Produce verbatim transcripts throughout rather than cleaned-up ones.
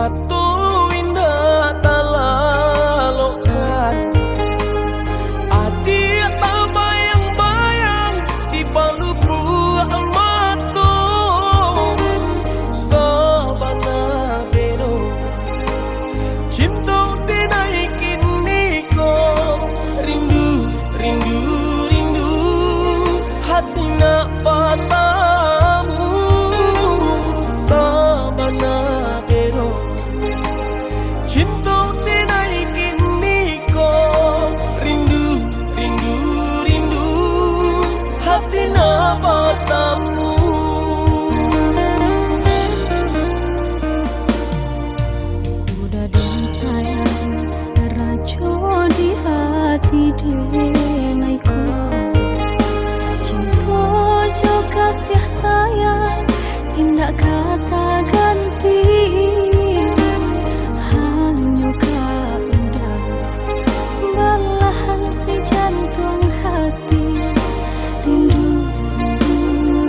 Mato indak talalokkan, adiak tabayang-bayang di palupuak mato. Sabana bero cinto denai kiniko, rindu, rindu, rindu, hati nak batamu. Sabana bero cinto denai kiniko, rindu, rindu, rindu, hati nak batamu. Uda den sayang, rajo di hati denai ko. Cinto jo kasih sayang indak ka taganti. Hanyo ka Uda balahan si jantuang hati. Rindu, rindu,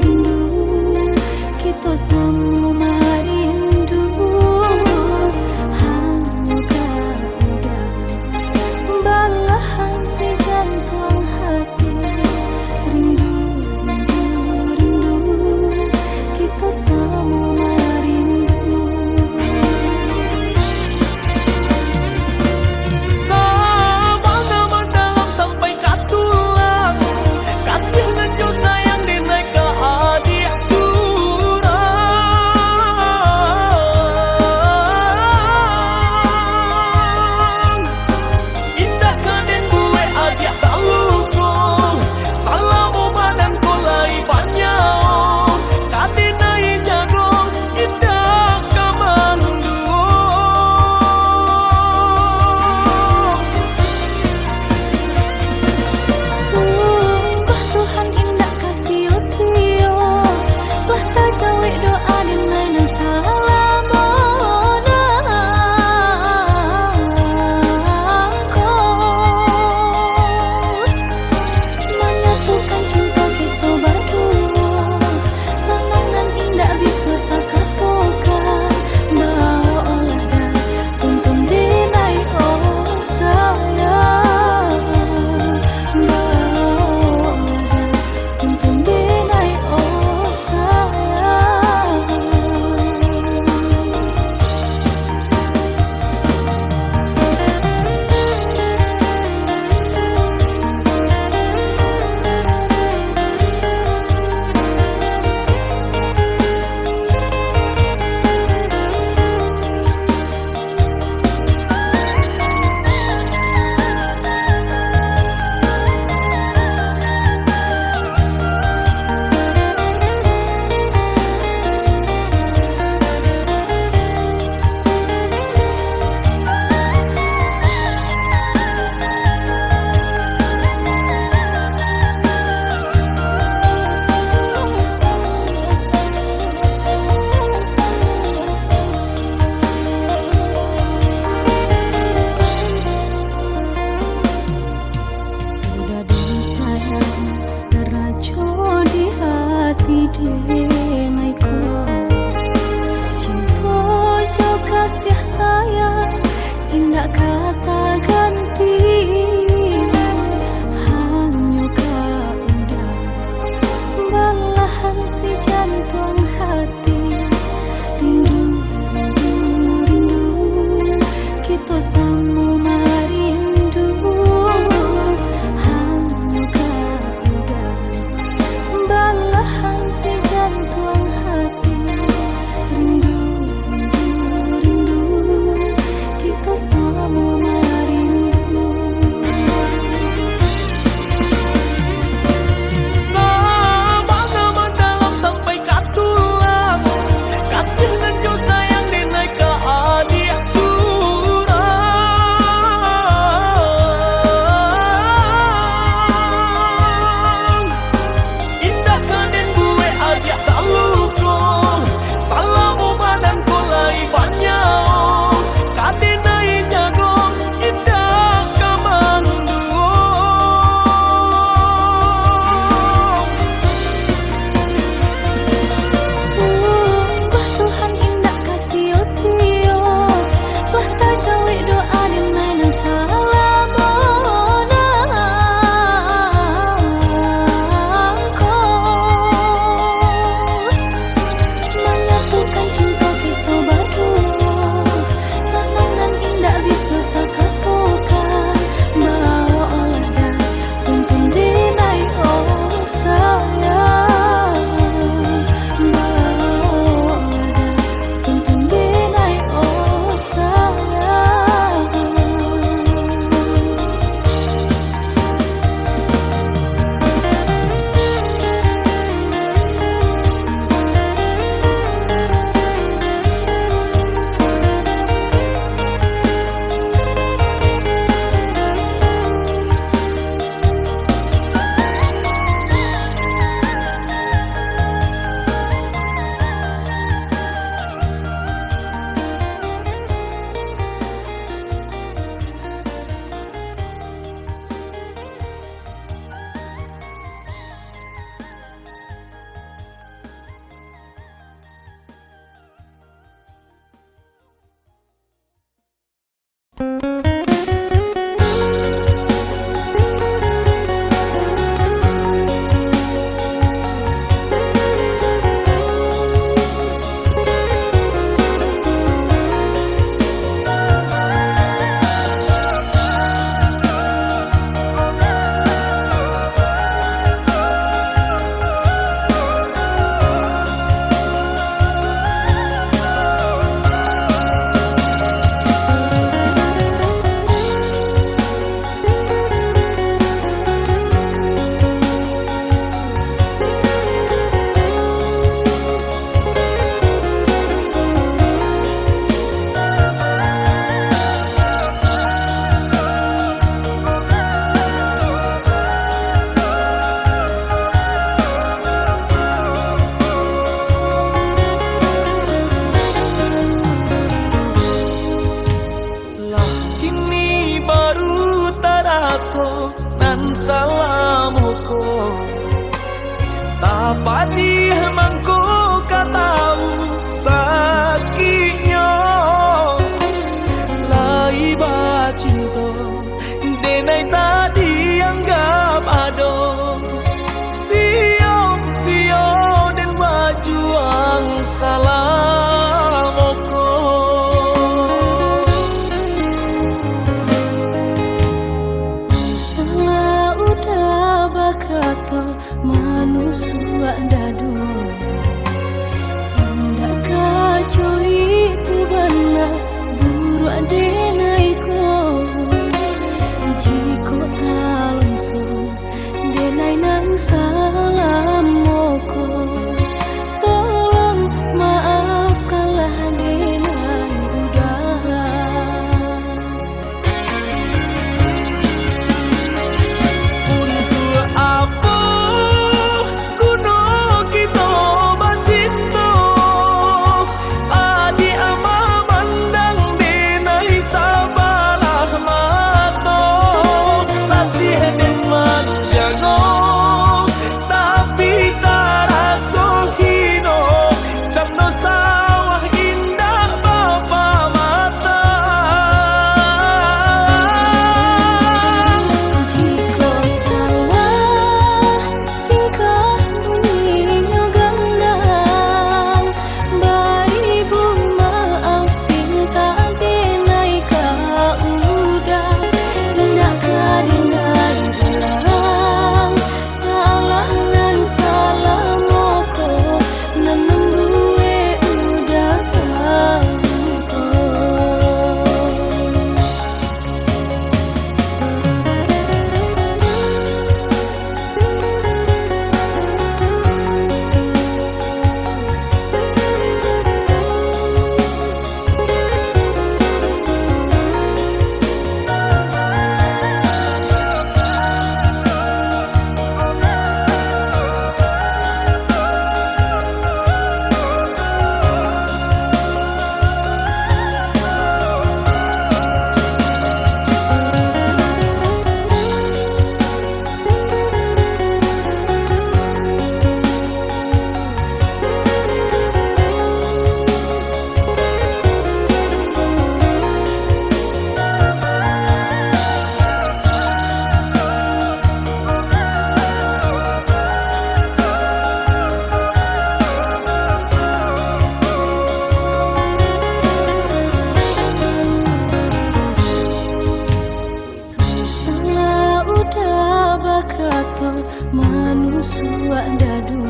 Padih mangko ka tahu sakiknyo, lai bacinto, denai tak dianggap ado. Sio-sio den bajuang salamo ko. Salah udah bakato, manusuak dado. Indak kaco itu bana, buruak denai ko. Jikok talonsong denai nan salamo ko, tolong maafkanlah denai udah. Untuak apo guno kito bacinto? Adiak mamandang denai sabalah mato, latih den manjago, tapi taraso hino, cando sawah indak bapamata. Jikok salah tingkah bunyinyo gandang, baribu maaf pintak denai ka udah, indak ka denai ulang. Salah nan salamo ko, nan mambuek udah tahu ko. Salah udah bakato, manusuak dado.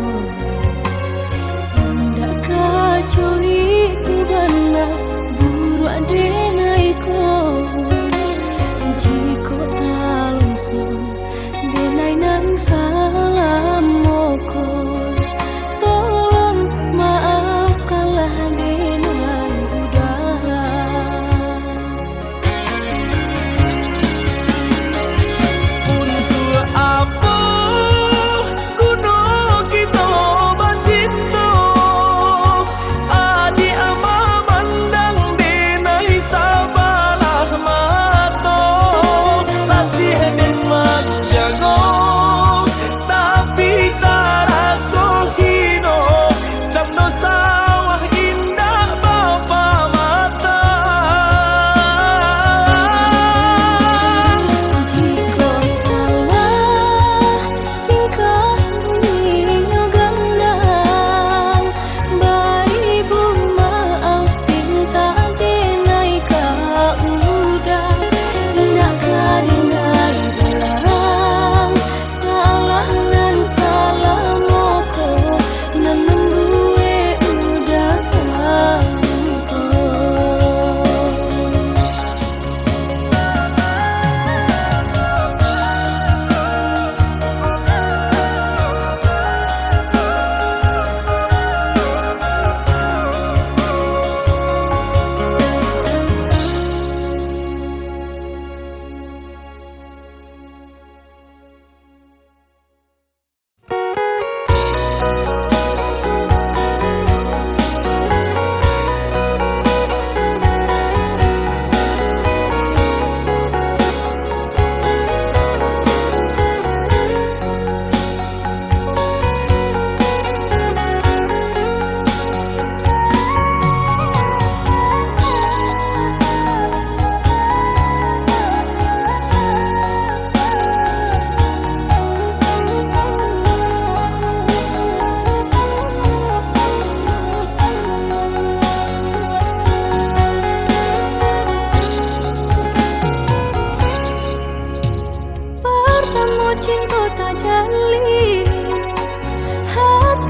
Indak kaco itu bana, buruak denai ko. Jikok talonsong denai nan salamo ko, tolong maafkanlah denai udah. Untuak apo guno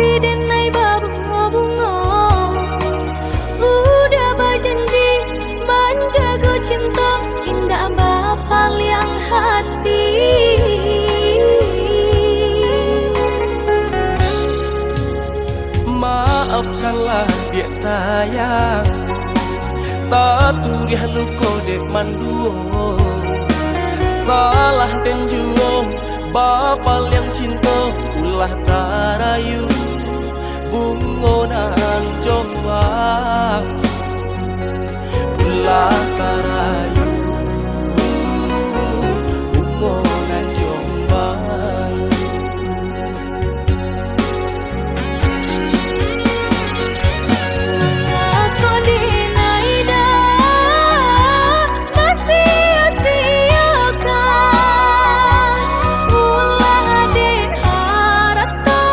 Denai babungo-bungo, udah bajanji manjago cinto, indak bapaliang hati. Maafkanlah, diak sayang, taturiah luko dek manduo. Salah den juo, bapaliang cinto, ulah tarayu bungo nan jombang. Ulah tarayu bungo nan jombang. Mangako denai dah masia-siakan ulah dek harato,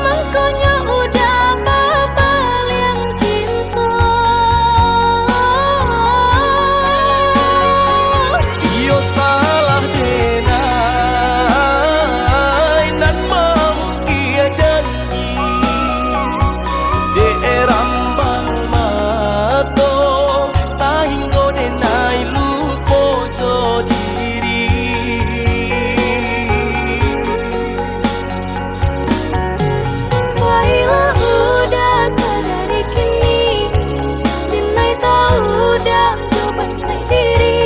mangkonyo udah bapaliang cinto. Iyo salah denai nan mamungkia janji dek rambang mato, sahinggo denai lupo jo diri. Bailah udah sadari kini, denai tau dah jo bansai diri.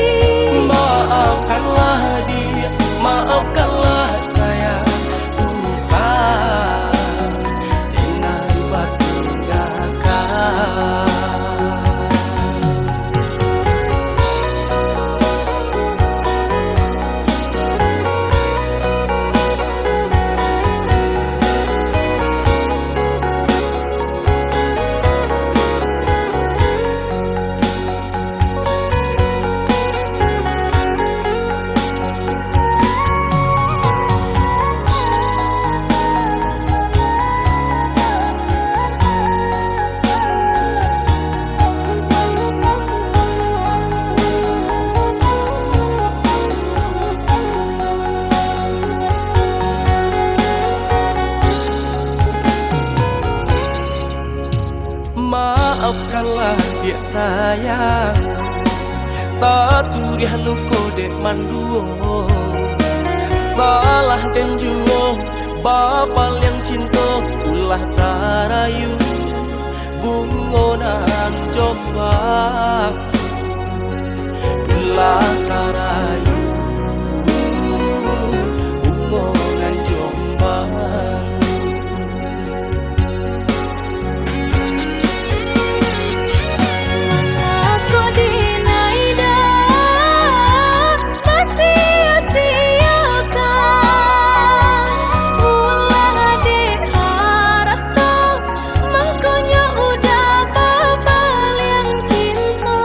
Maafkanlah dia, maafkanlah sayang, usah denai batinggakan. Maafkanlah, diak sayang, taturiah luko dek manduo. Salah den juo, bapaliang cinto, ulah tarayu bungo nan jombang. Ulah tarayu bungo nan jombang. Mangako denai dah masia-siakan ulah dek harato, mangkonyo udah bapaliang cinto.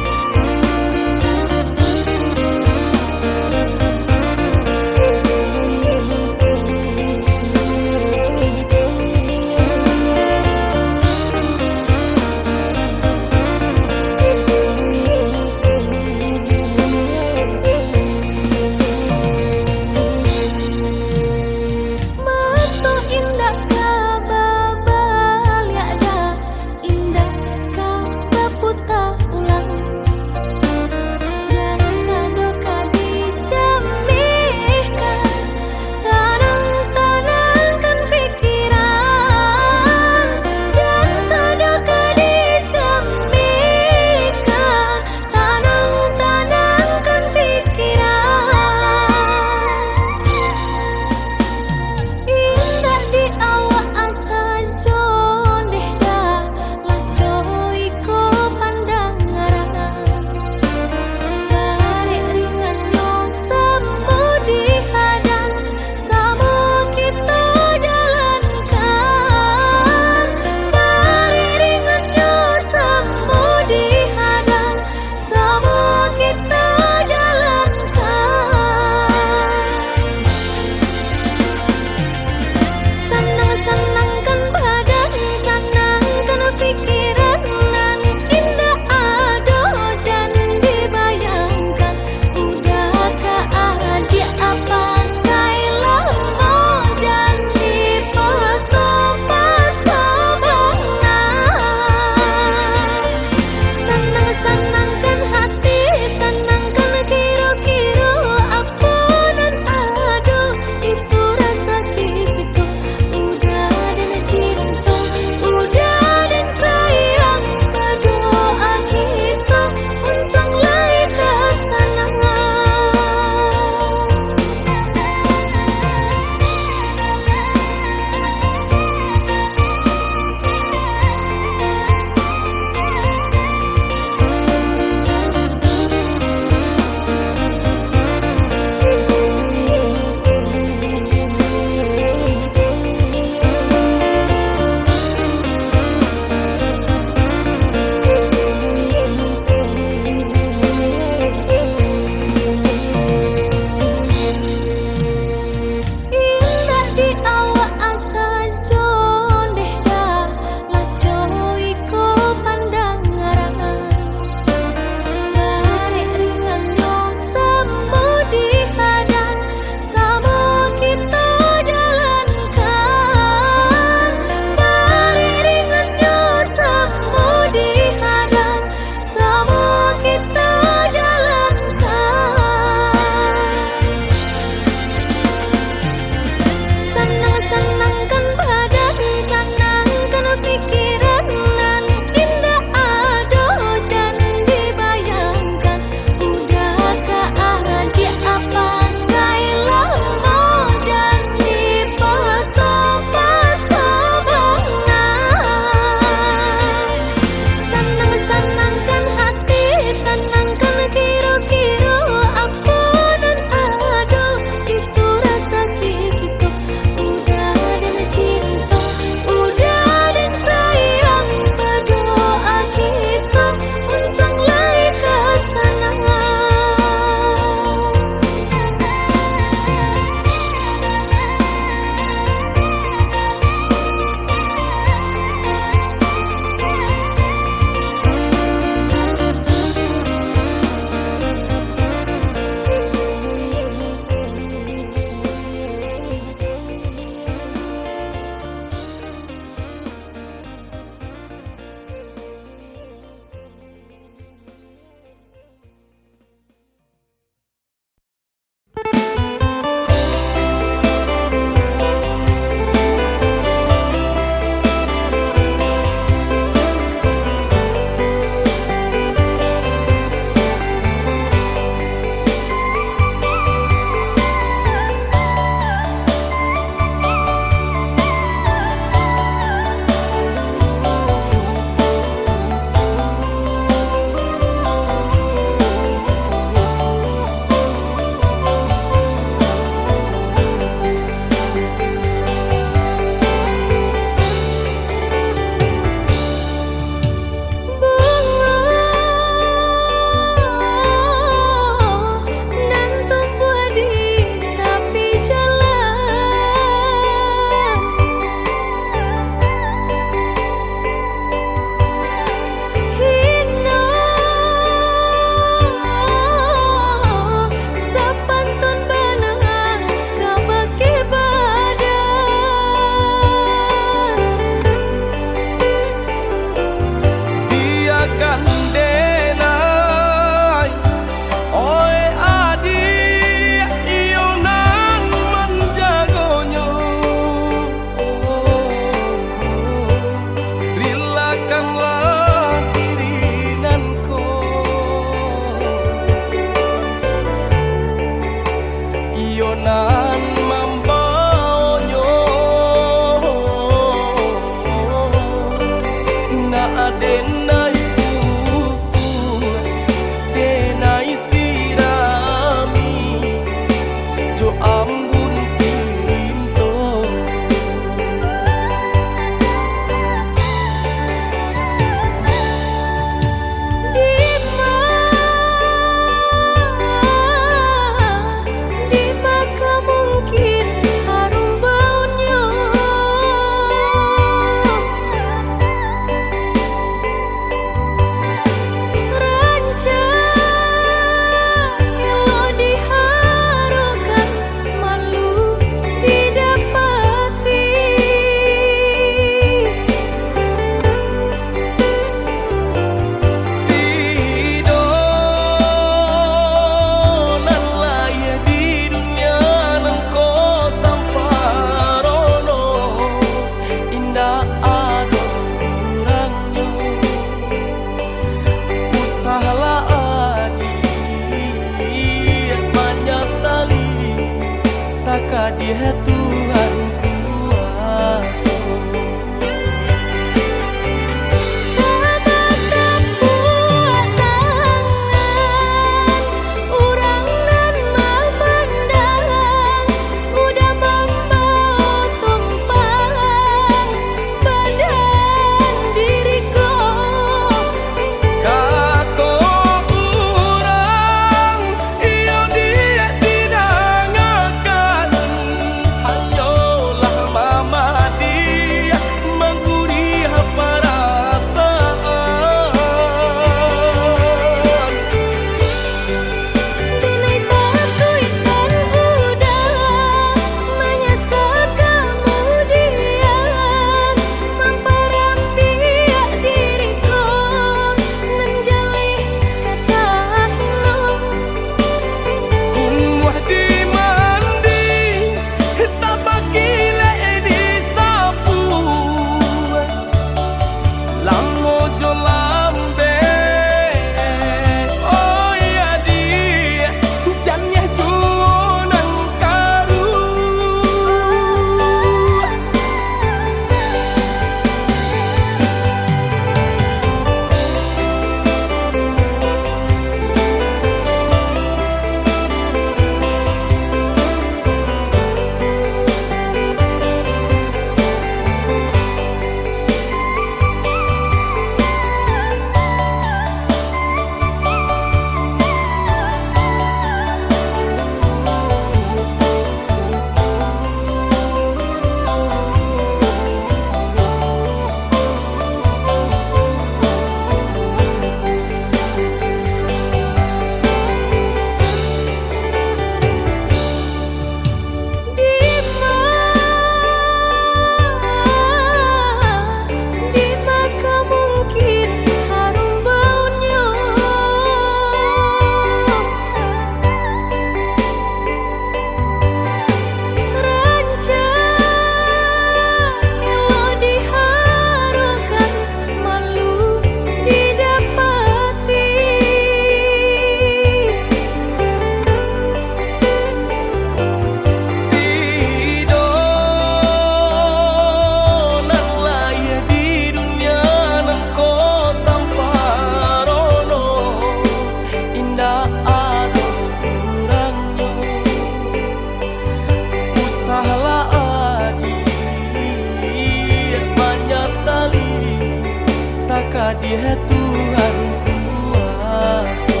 Ya Tuhan kuaso.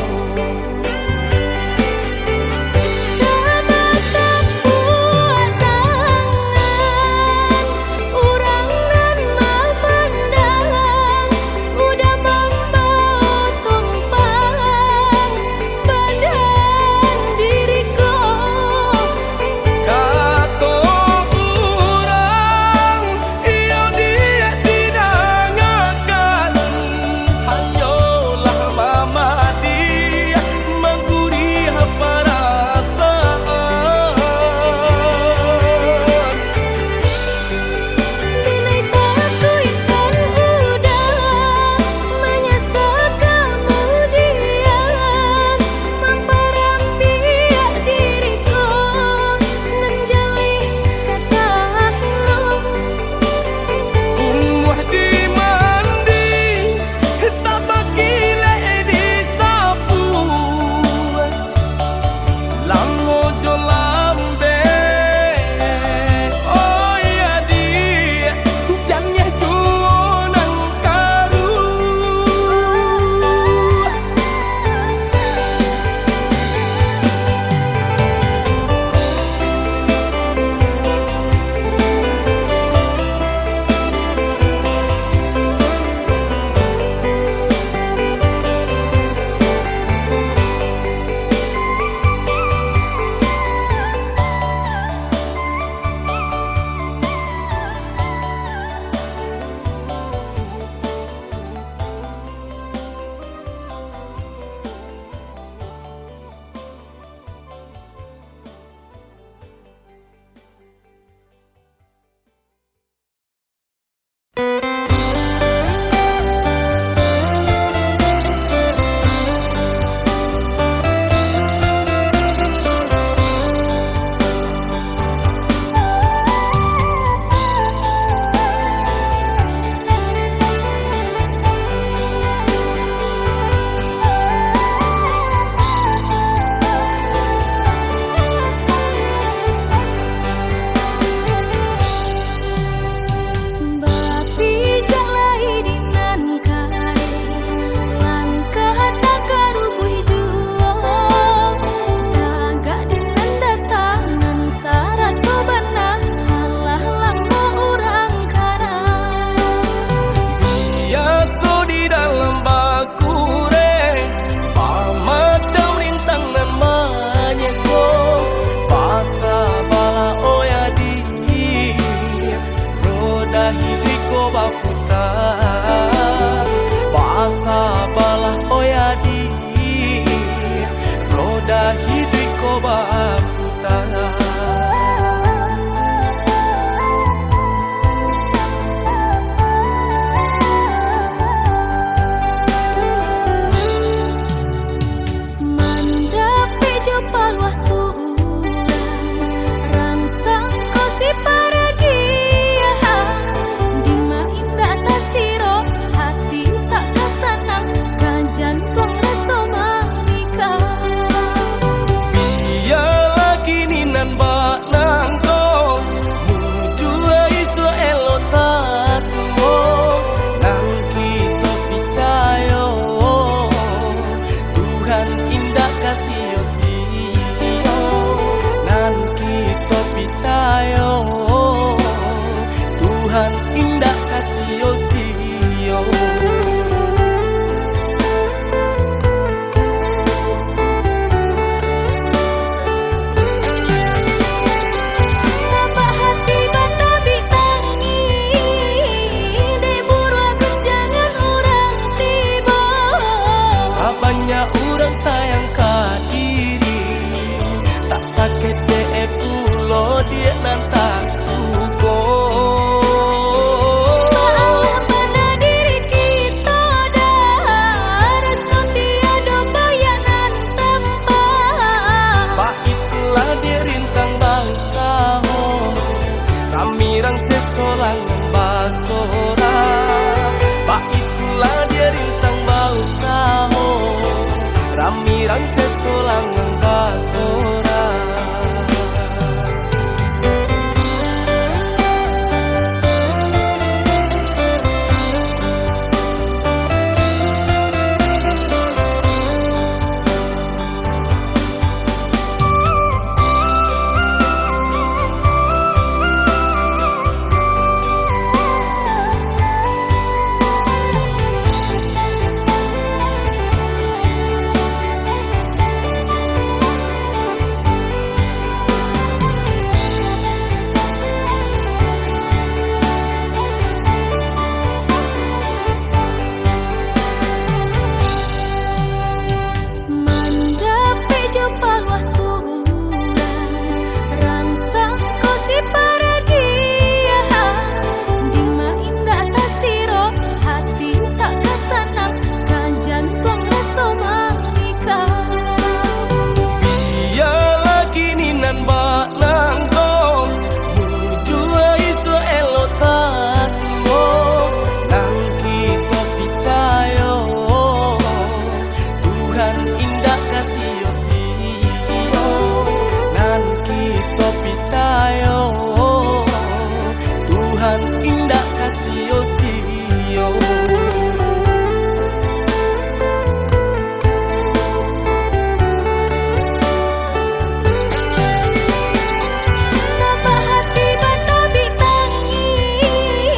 Ka batapuak tangan, urang nan mamandang, udah mambawa tumpang badan diri ko. Kato urang, iyo diak didangakan, hanyolah mamadiah mangguriah parasaan. Denai takuik kan udah manyasa kamudian, mamparambiak diri ko nan jaleh ka tahino. Umuah di mandi, tabakilek di sapuang. Lamo jo lambek, oi adiak, janiah juo nan karuah. Bapijak lai di nan kareh, langkah takarubuih juo, tagak di nan datangan, sarato bana salah lamo urang kareh. Biaso di dalam bakureh, bamacam rintang nan manyeso, basa balah oya di Roda hiduik ko baputa, basa balah oya di. Roda hiduik ko baputa. Mandapek jo paluah surang, ransang ko si paragiahan, dima indak tasiro, hati tak ka sanang, ka jantuang raso manikah. Bialah kini nan ba- nangko, nujua isuak elok tasuo, nan kito picayo, Tuhan indak ka sio-sio, nan kito picayo, Tuhan indak ka sio-sio. Sabab hati batabik tangih, dek buruah gunjangan urang tibo. Sabanyak urang sayang ka diri, tak saketek pulo dek nan tak suko. Baalah bana diri kito, dah raso tiado baiak nan tampak. Baitulah dek rintang bausaho, rami rang sesolang basorak. Baitulah dek rintang bausaho, rami rang sesolang basorak. Indak ka sio-sio. Sabab hati batabik tangih,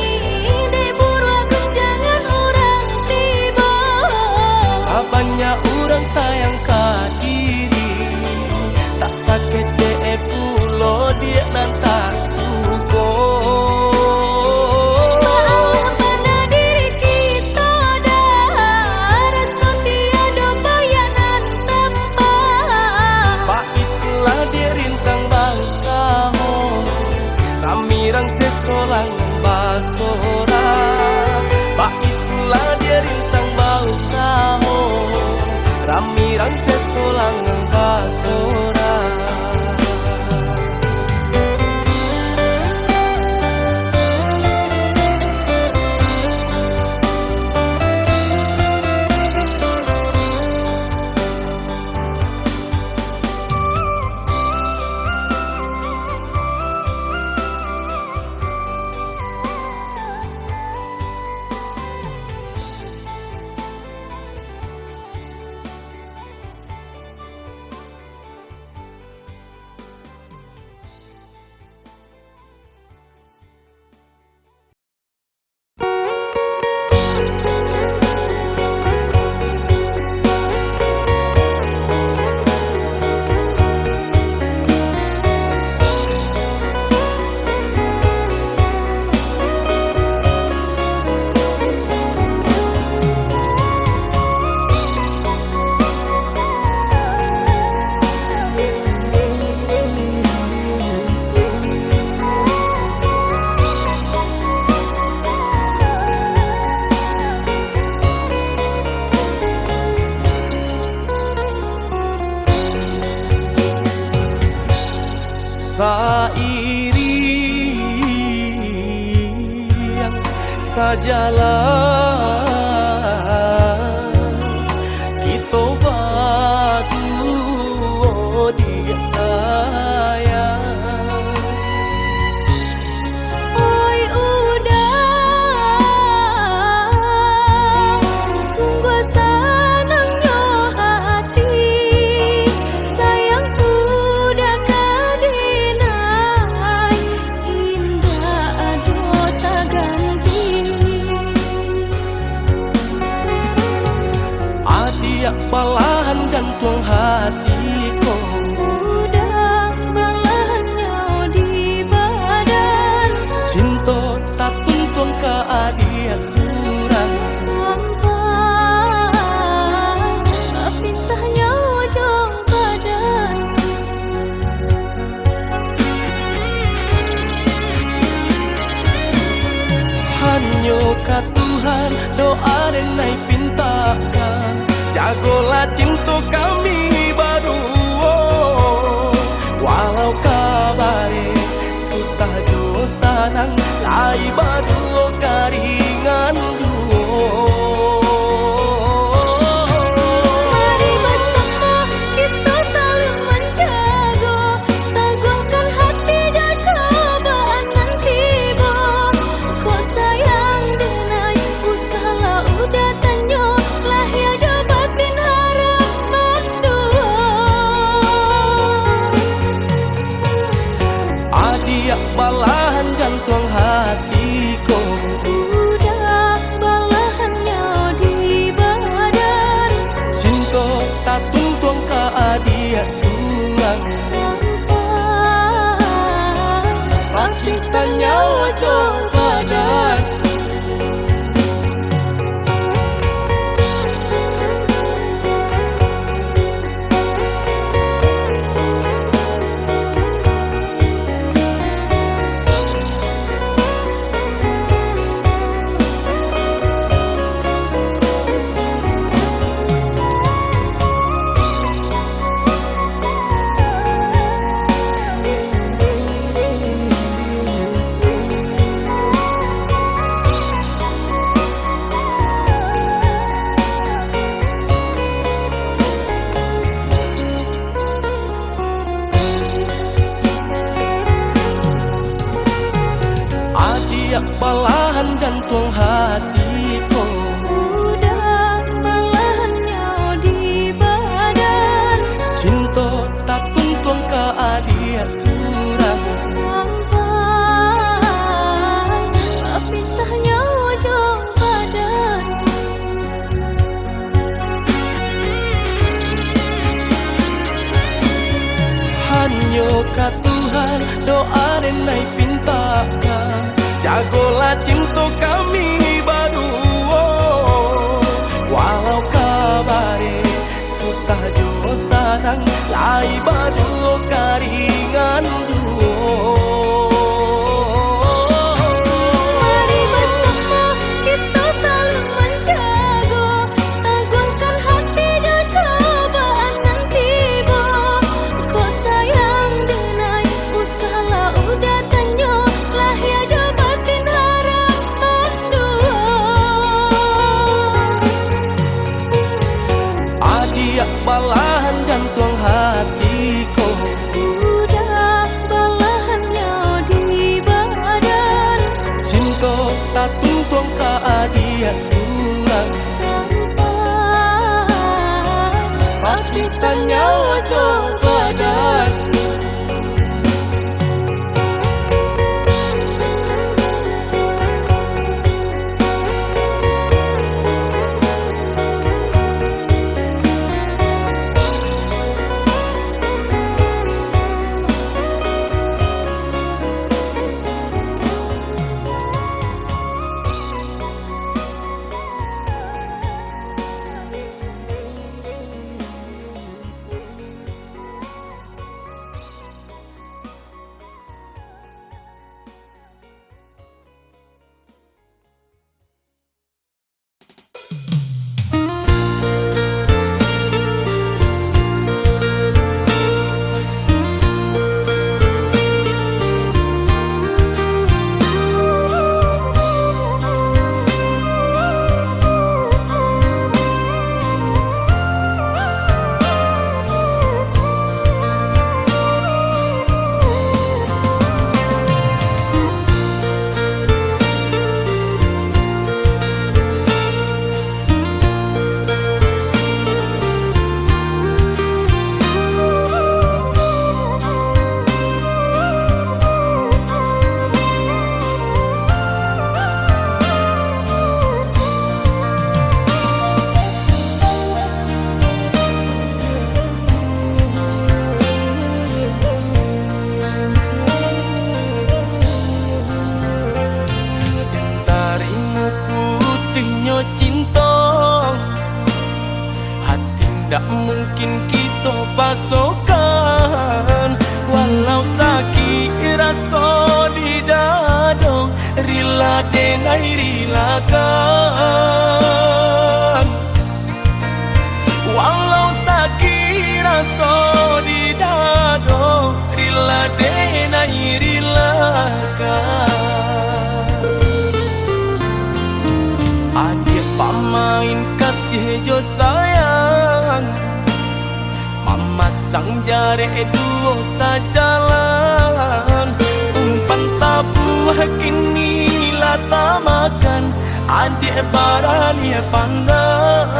dek buruak gunjangan urang tibo. Sabanyak urang sayang ka diri, tak saketek pulo dek nan tak suko. Maalah bana diri kito, dah raso tiado payah nan tampak. Baitulah dirintang bausaho, rami rang sesolang basorak. Baitulah dirintang bausaho, rami rang sesolang basorak. Sairiang sajalan kito baduo, Diak sayang. Oi Uda, sungguah sanangnyo hati, sayang Uda ka dinai, indak ado taganti. Adiak balahan jantuang hati ko. Uda balahannyo di badan. Cinto tatuntuang ka adiak surang. Sampai bapisahnyo jo badan. Hanyo ka Tuhan doa denai pintakan, jagolah cinto kami baduo. Walau ka bareh susah jo sanang, lai baduo ka ringan duo. Mari basamo kito saling manjago, taguahkan hati jo cobaan nan tibo. Kok sayang denai, usahlah Uda tanyo, lahia jo batin harap manduo. Adiak balahan jantuang hati ko. Uda balahannyo di badan. Cinto tatuntuang ka adiak surang. Sampai bapisah nyawa jo badan. Dak balahan jantuang hati ko. Udah balahannyo di badan. Cinto tatuntuang ka adiak surang. Sampai bapisahnyo jo badan. Hanyo ka Tuhan doa den ai pintakan, jagolah cinto kami baduo. Walau kabari susah jo sanang, lai baduo ka ringan duo. Mari basamo kito saling manjago, taguangkan hati jo cobaan nan tibo. Kok sayang den ai, usahlah udah tanyo, lahia jo batin harapan duo. Adiak balahan jantuang hati ko. Udah balahannyo di badan. Cinto tatuntuang ka adiak surang. Sampai bapisahnyo jo badan. Den tarimo putihnyo cinto, hati ndak mungkin kito pasokan. Walau sakik raso di dado, rila den ai rilakan. Walau sakik raso di dado, rila den ai rilakan. Adiak pamain kasih jo sayang, mamasang jarek duo sajalan. Umpan tabuah kini lah tamakan, adiak baralih pandang.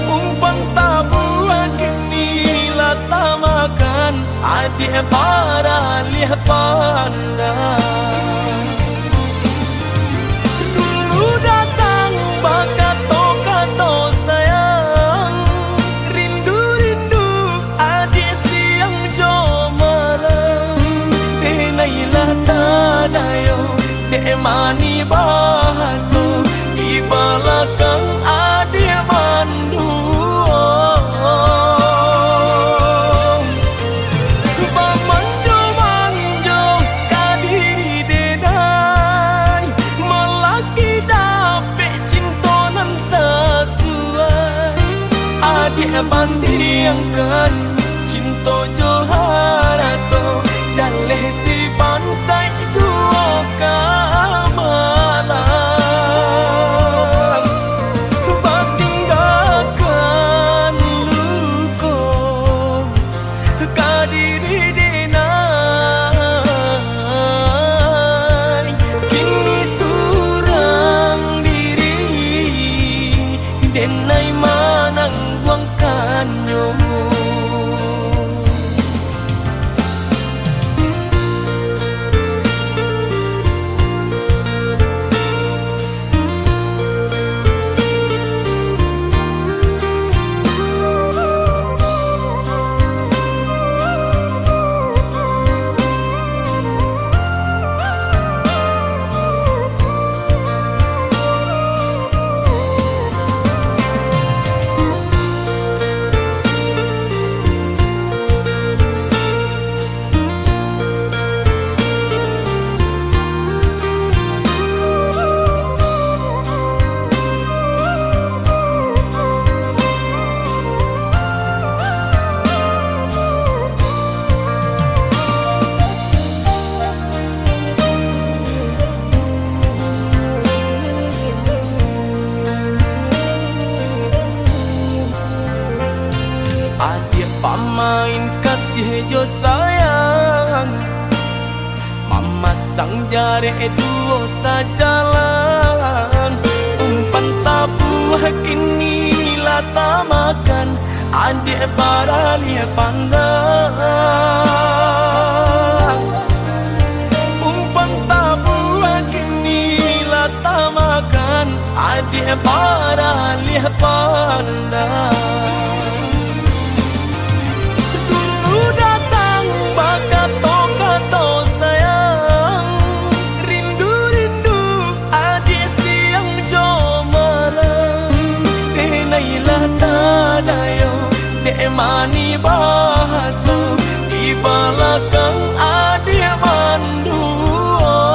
Umpan tabuah kini lah tamakan, adiak baralih pandang. Dulu datang bakato-kato sayang, rindu-rindu adiak siang jo malam. Denai lah tadayo, dek manih bahaso, di balakang adiak manduo. Bamanjo-manjo ka diri denai, malaki dapek cinto nan sasuai. Adiak bandiangkan cinto jo harato, jaleh si bansaik juo ka malang. Batinggakan luko ka diri denai. Main kasih jo sayang, mamasang jarek duo sajalan. Umpan tabuah kini lah tamakan, adiak baralih pandang. Umpan tabuah kini lah tamakan, adiak baralih pandang. Dulu datang bakato-kato sayang, rindu-rindu adiak siang jo malam. Denai lah tadayo dek manih bahaso, di balakang adiak manduo.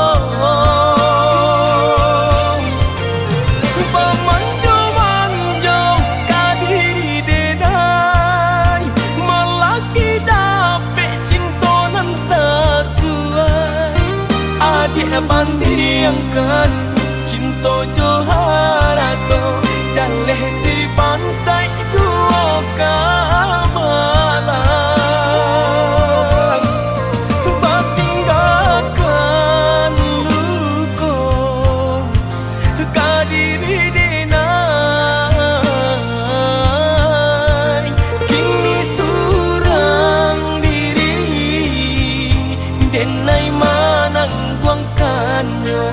Bamanjo-manjo ka diri denai, malaki dapek cinto nan sasuai. Adiak bandiangkan cinto jo harato, jaleh si bansaik juo ka malang. Batinggakan luko ka diri denai, kini surang diri denai manangguangkannyo.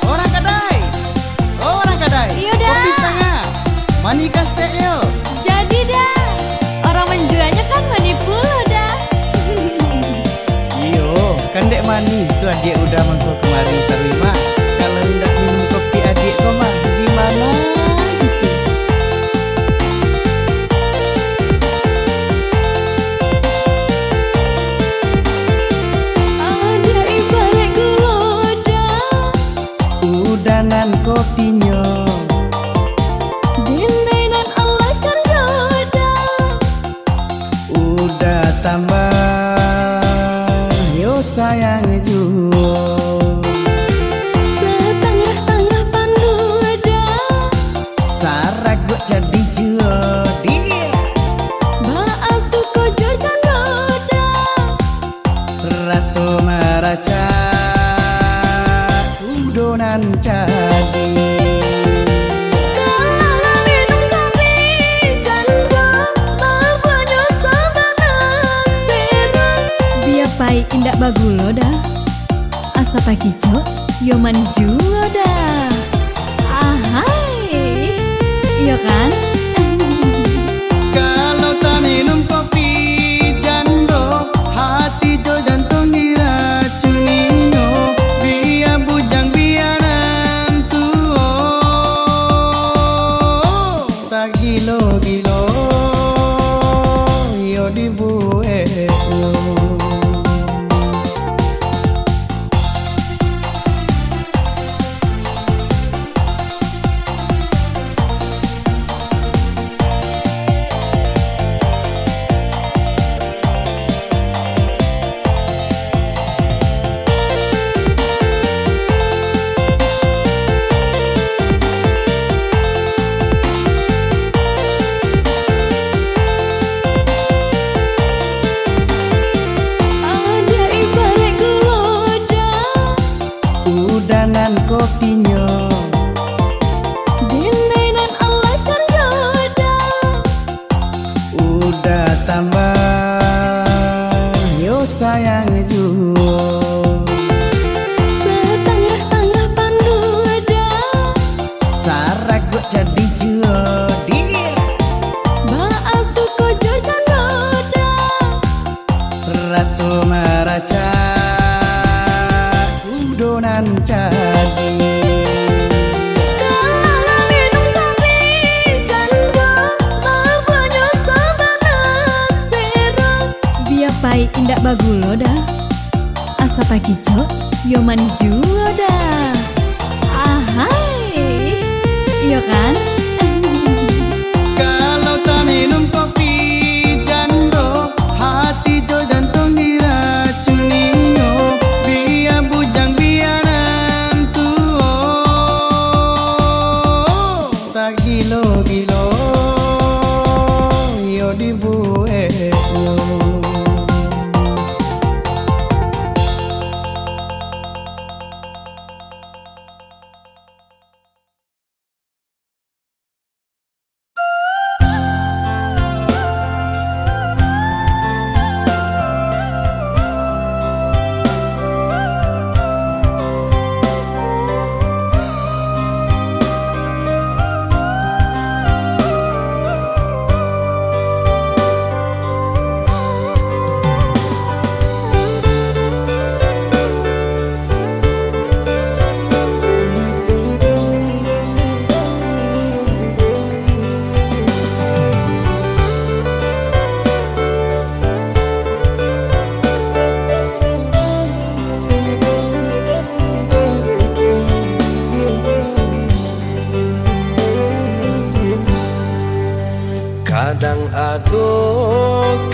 Orang kadai! Orang kadai! Iyo, Da. Kopi satangah. Manih kastek yo. Jadi, Da. Orang manjuanyo kan manih pulo, Da. Iyo, kan dek manih tu adiak udah mangko kamari taruih mah. Kalau indak minum kopi adiak ko mah, gimana gitu? Adiak ibarat gulo, Da. Udah nan kopinyo. Denai nan alah cando, Da. Udah tambah yo sayang juo. Satangah-tangah pandu, Da. Saraguak jadi juo, dia. Baa suko jo cando, Da. Raso maracak, kudo nan jadi. Kalau minum kopi cando, babuah doso bana sero. Bia paik indak bagulo, Da. Asa takicok, yo manih juo, Da. Ahai, iyo kan? Kalau taminum kopi cando, hati jo jantuang diracuninyo, bia bujang bia nan tuo, tagilo-gilo iyo dibueknyo. Adiak ibarat gulo, Da. Udah nan kopinyo. Denai nan alah cando, Da. Udah tambah yo sayang juo. Satangah-tangah pandu, Da. Saraguak jadi juo, dia. Baa suko jo cando, Da. Raso maracak, kudo nan jadi. Kalau minum kopi cando, babuah doso bana sero. Bia paik indak bagulo, Da. Asa takicok, yo manih juo, Da. Ahai, iyo kan? Minum kopi jando, hati jo jantuang diracuninyo, bia bujang bia nan tuo. Tagilo-gilo iyo dibueknyo. Kadang ado,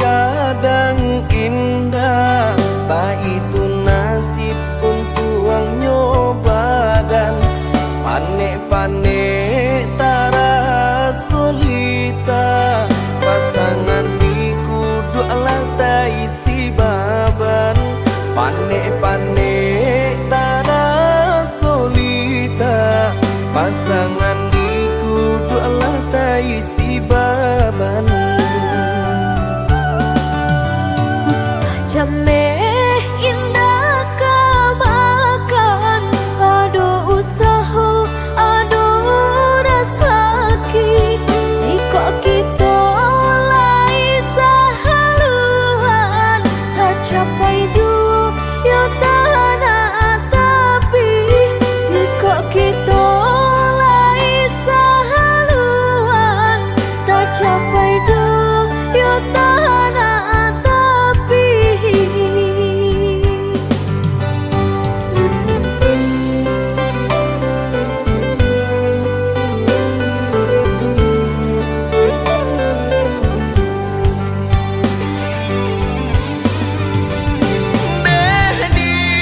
kadang indak, baitu nasib untuangnyo badan. Panek-panek taraso lita, pasangan di kuduak lah taisi baban. Panek-panek taraso lita, pasangan di kuduak lah taisi baban. Usah jameh indak ka makan, ado usaho, ado rasaki. Jikok kito lai sahaluan, tacapai juo yo tanah tapi. Jikok kito lai sahaluan, tacapai juo yo tanah tapi. Beh di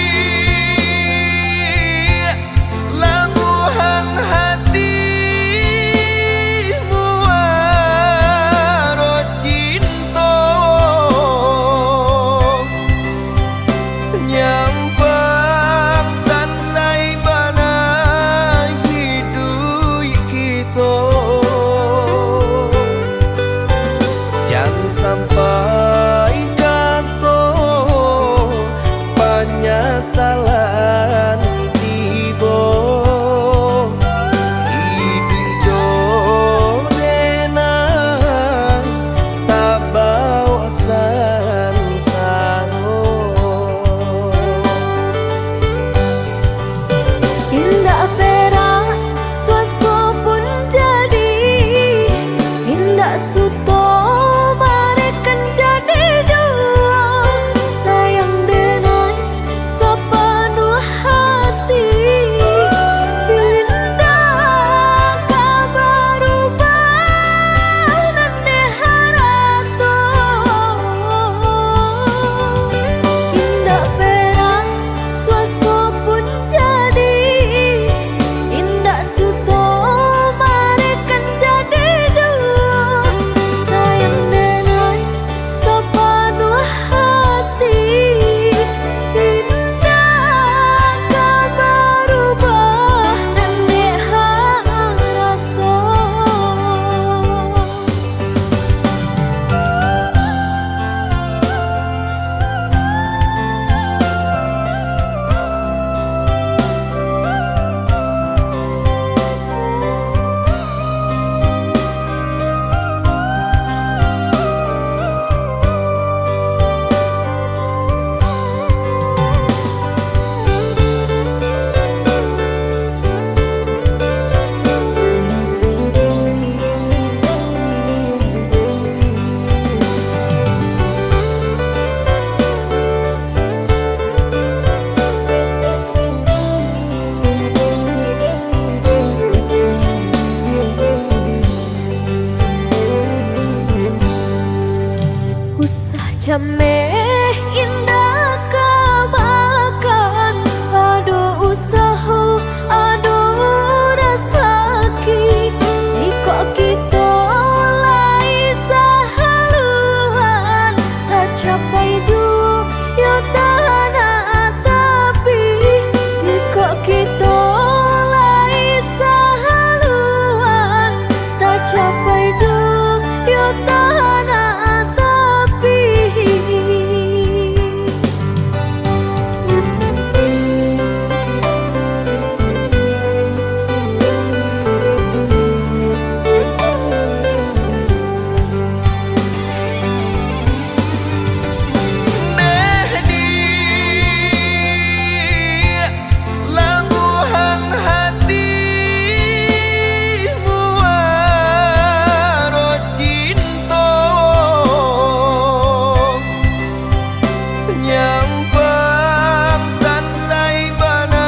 Nyampang sansai bana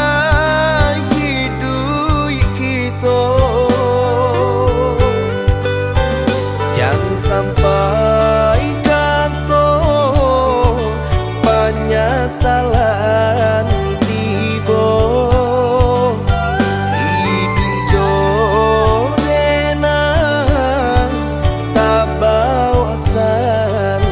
hiduik kito, jan sampai kato panyasalan tibo. Hiduik jo denang tabawa sansaro.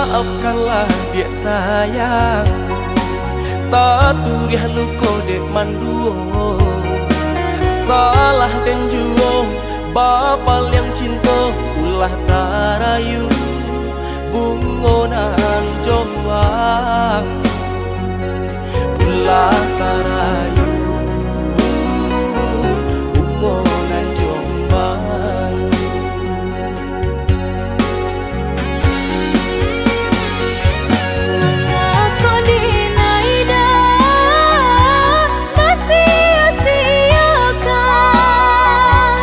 Maafkanlah, diak sayang, taturiah luko dek manduo. Salah den juo, bapaliang cinto, ulah tarayu bungo nan jombang. Ulah tarayu bungo nan jombang. Mangako dinaida basia-siakan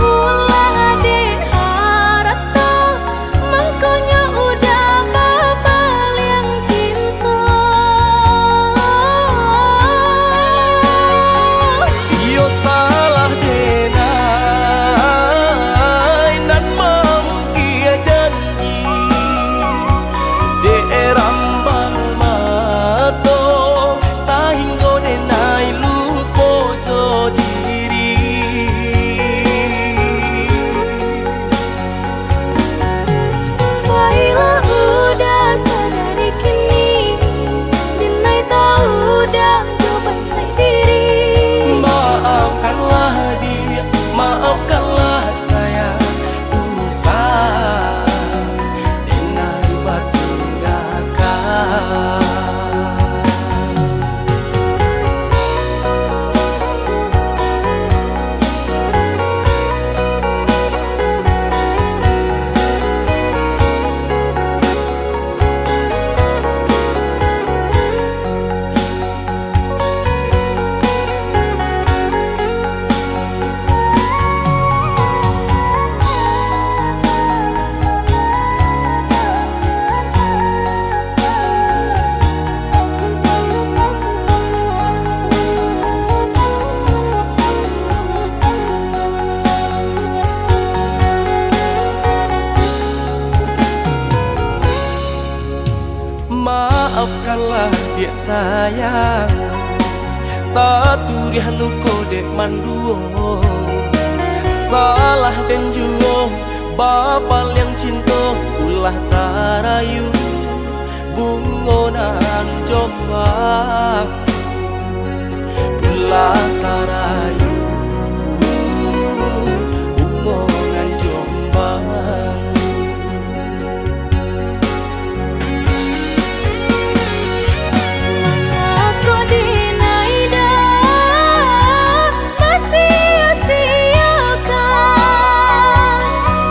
ulah dek harato, mangkonyo udah bapaliang cinto. Iyo salah denai nan mamungkia janji dek rambang mato, sahinggo denai lupo jo diri. Bailah udah sadari kini, denai tau udah jo bansaik diri. Maafkanlah diak, maafkanlah sayang, usah denai batunggakan. Maafkanlah, diak sayang, taturiah luko dek manduo. Salah den juo, bapaliang cinto, ulah tarayu bungo nan jombang. Ulah tarayu bungo nan jombang. Mangako dinaida basia-siakan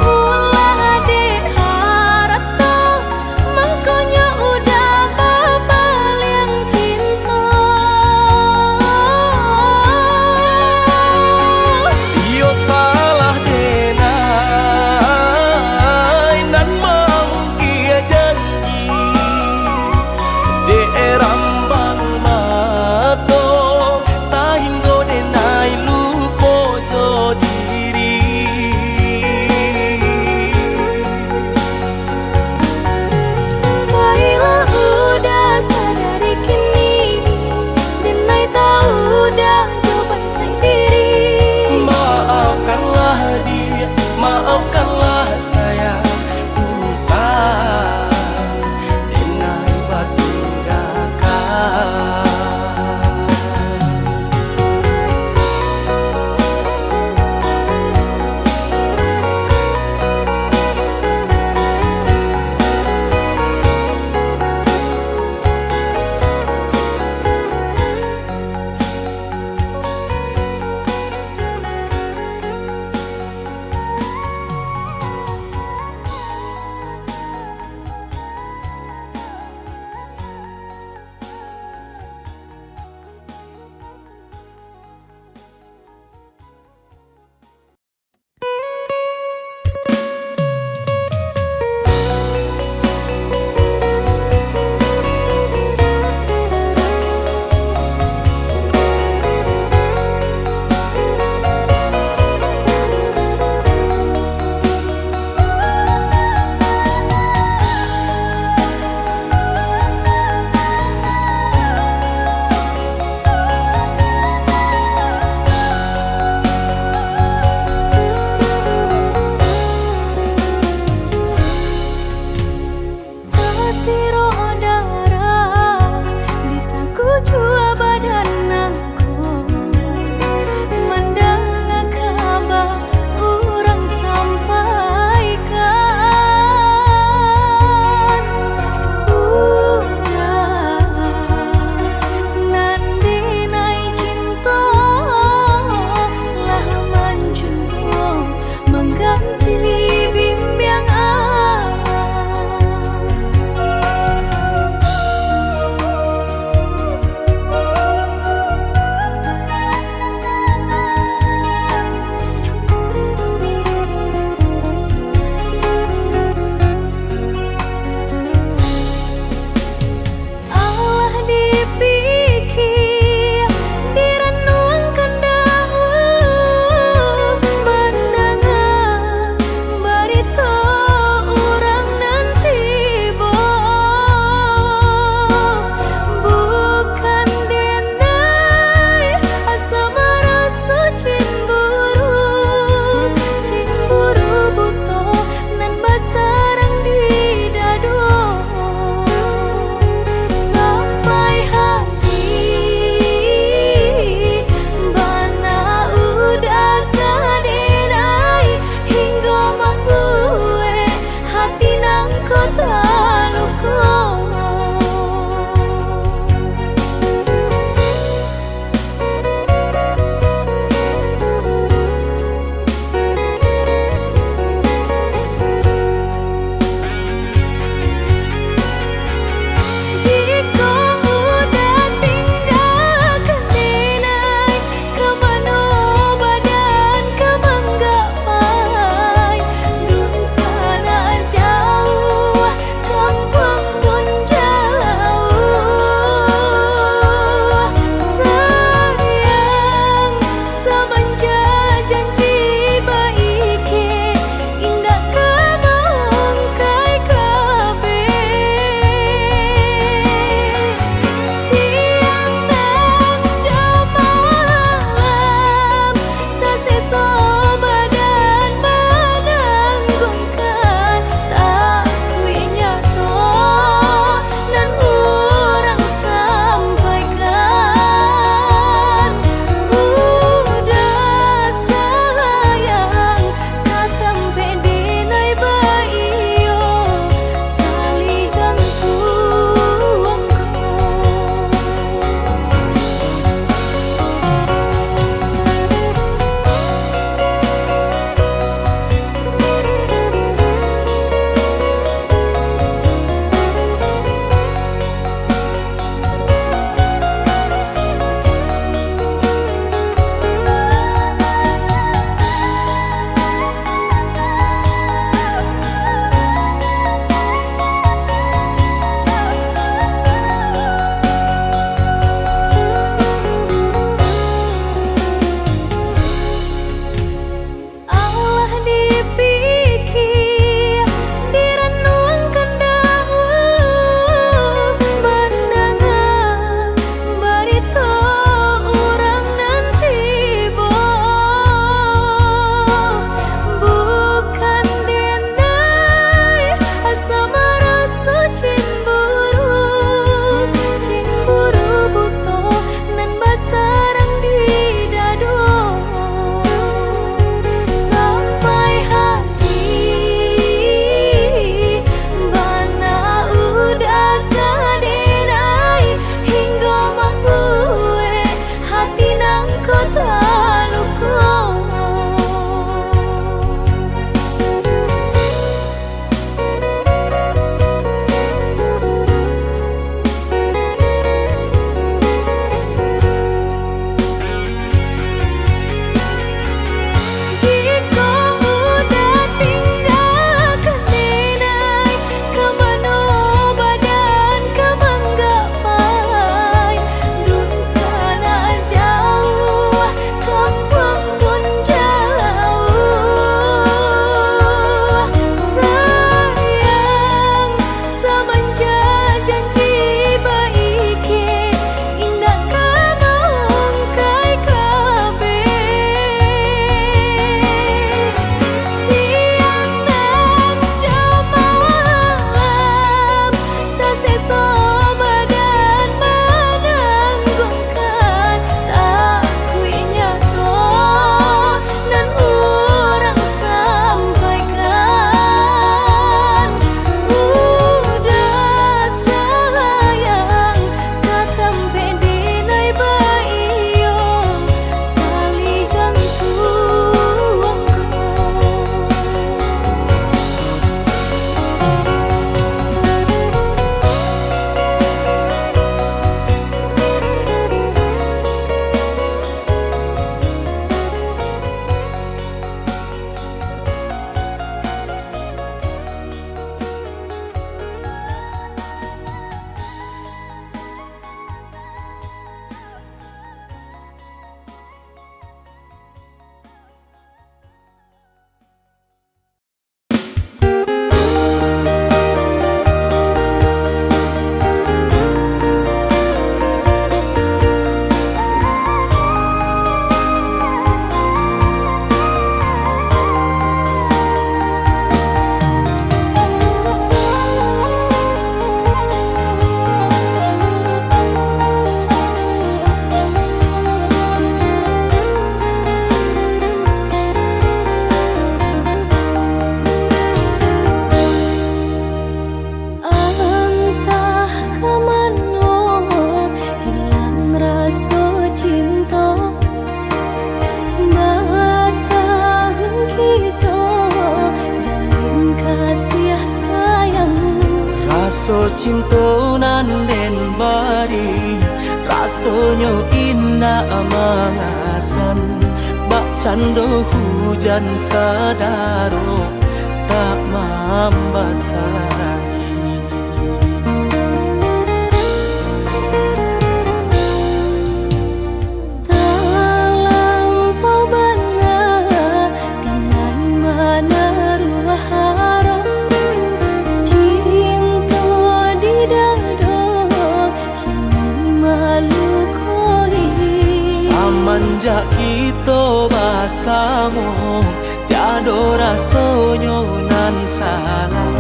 ulah dek harato, mangkonyo udah bapaliang cinto. Cinto nan den bari, rasonyo indak mangasan, bak cando hujan sadaro tak mambasai. Talampau bana dinai manaruah harap, cinto di dado kini malukoi. Samanjak kito basamo, tiado rasonyo nan salah,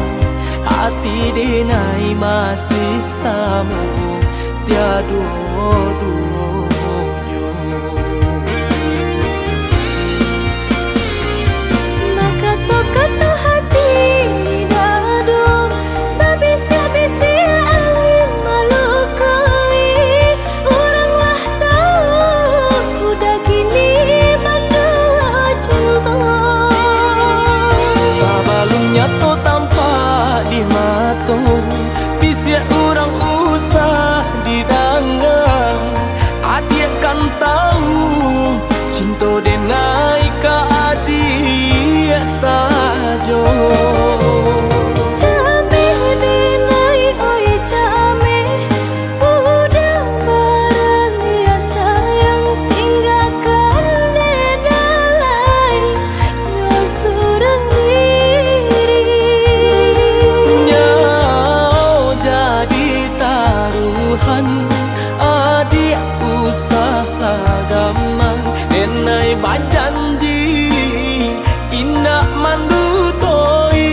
hati dinai masih samo, tiado duonyo. Bakato-kato hati dado, babisiak-bisiak angin malukoi. Urang lah tau, udah kini manduo cinto. Sabalun nyato tampak di mato, bisiak urang usah didanga. Adiak kan tau, cinto denai ka adiak sajo. Cameh denai, oi cameh, udah baraniat sayang, tinggakan denai yo surang diri. Nyo jadi taruhan, adiak usah lah gamang, denai bajanji indak mandutoi.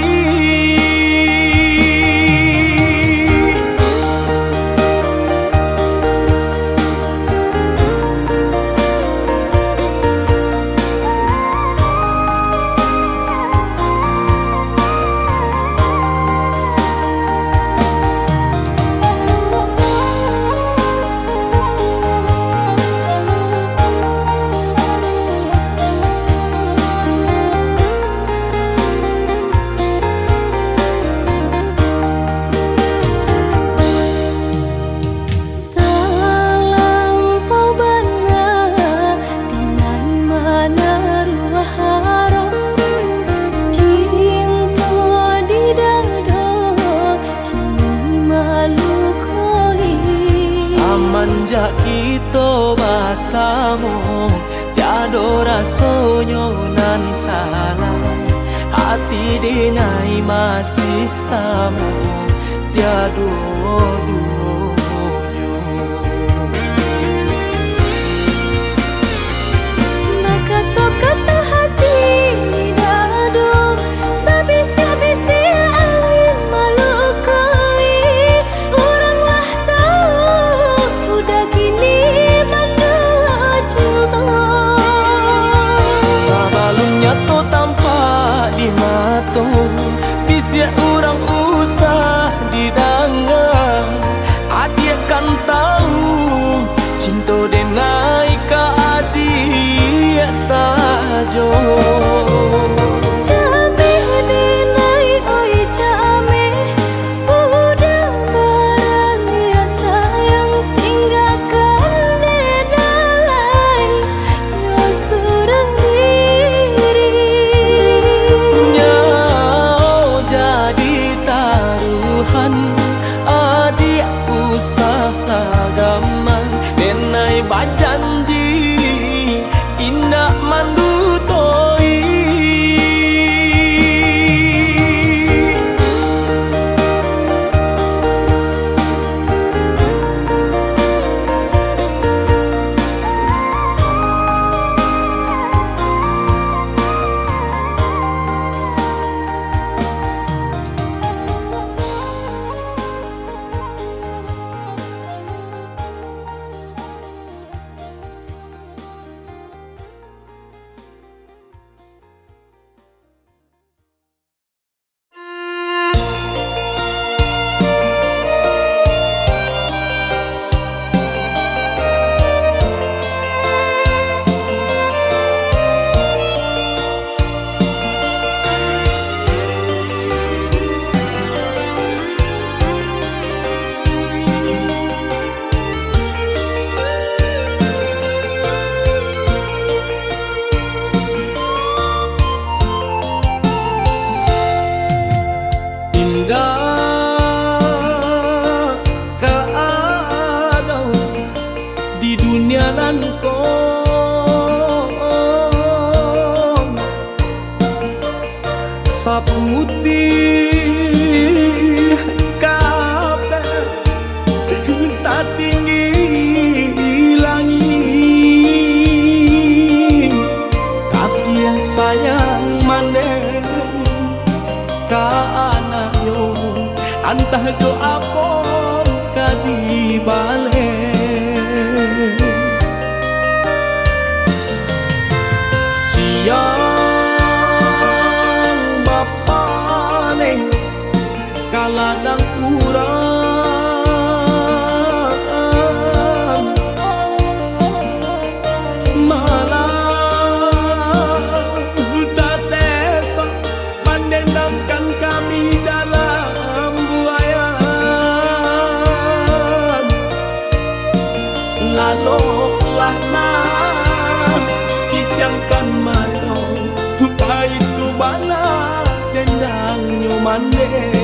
Talampau bana dinai manaruah harap, cinto di dado kini malukoi. Samanjak kito basamo, tiado rasonyo nan salah, hati dinai masih samo, tiado duonyo. Bakato-kato hati dado, babisiak-bisiak angin malukoi. Urang lah tau, udah kini manduo cinto. Sabalun nyato tampak di mato, bisiak urang usah didanga. Antah jo apo ka dibaleh. Siang bapaneh ka ladang urang, malam taseso mandendangkan kami dalam buayan. Laloklah nan kicangkan mato, baitu bana dendangnyo mandeh.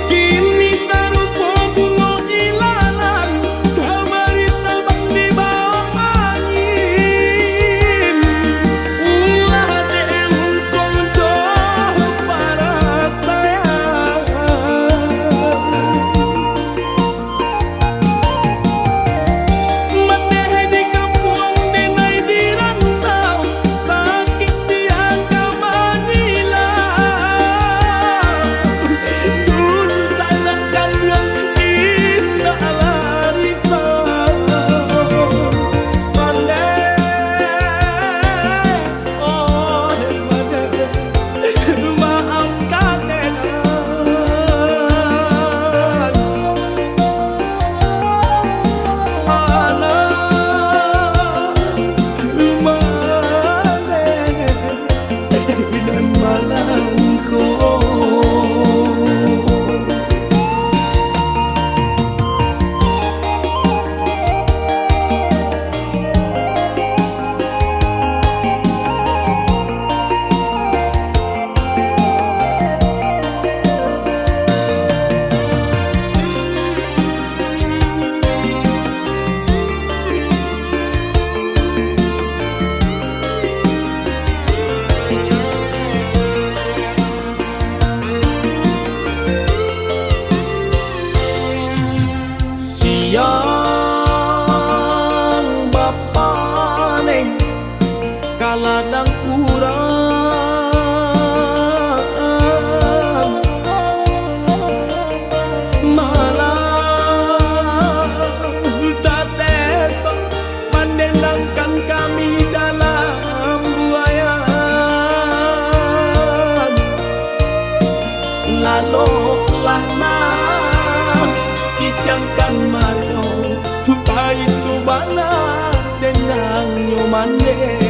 Kini sarupo bungo ilalang, kamari tabang di bawah angin. Ulah dek untuang jo parasaian. Mandeh di kampuang, denai di rantau, sakik siang ka manyilau. Dunsanak kanyang indak lah risau. Pandai, oh, maafkan enan. Alah, maafkan enan. Siang bapaneh ka ladang urang, malam taseso mandendangkan kami dalam buayan. Laloklah nan kicangkan mato, baitu bana dendangnyo mandeh.